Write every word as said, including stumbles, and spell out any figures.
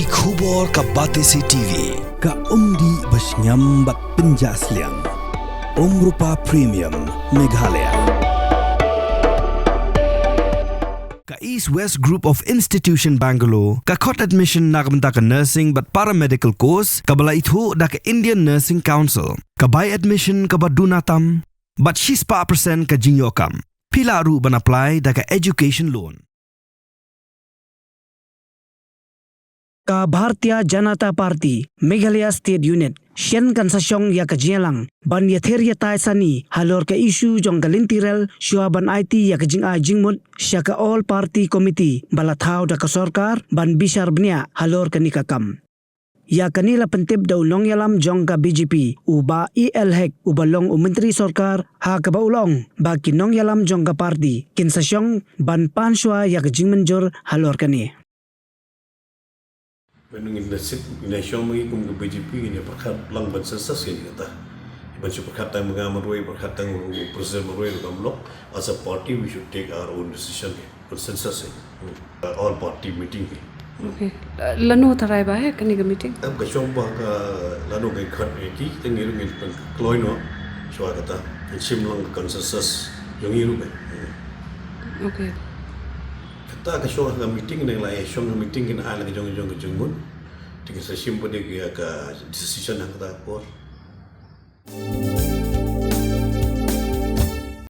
Ki khubor ka Batesi T V, ka umdih ba shngiam bad pynjah sliang. Umrupa Premium, Meghalaya. Ka East West Group of Institution Bangalore, ka khot admission na ka bynta ka nursing bad paramedical course, kaba la ithuh da ka Indian Nursing Council, ka bai admission kaba duna tam, bad shispah percent ka jingïoh kam. Phi lah ruh ban apply da ka education loan. Ka Bharatiya Janata Party, Meghalaya State Unit, shen kan sa shong ïa ka jingïalang ban ïathir ïatai sani halor ka issue jong ka lynti rel shuwa ban aiti ïa ka jingai jingmut sha ka All Party Committee ba la thaw da ka sorkar ban bishar bniah halor kane ka kam. Ïa kane la pyntip da u nongïalam jong ka B J P, u Bah A L Hek, uba long u Myntri Sorkar, ha kaba u la ong ba ki nongïalam jong ka party kin sa shong ban pan shuwa ïa ka jingmynjur halor kane. Mynta ngin da sip, ngin da shong ma ngi kum ka B J P, ngin da pyrkhat lang ban census, ngin kata. Ban shu pyrkhat tang ma nga marwei, pyrkhat tang u president marwei ruh kam long. As a party, we should take our own decision, ban census. Hmm. All party meeting. Okay. Lano tharai ba he kane ka meeting? Em, ka shong ba ka lano ka khot e ki, tang ngi ruh ngin pynkloi noh shuwa kata. Ngin shim lang ka consensus jong ngi ruh. Hmm. Okay. Kata ka shong ka meeting, nang la e shong ka meeting, kin ai la ka jong jong ka jingmut. Te ngin sa shim pat de ka decision ha kata ka por.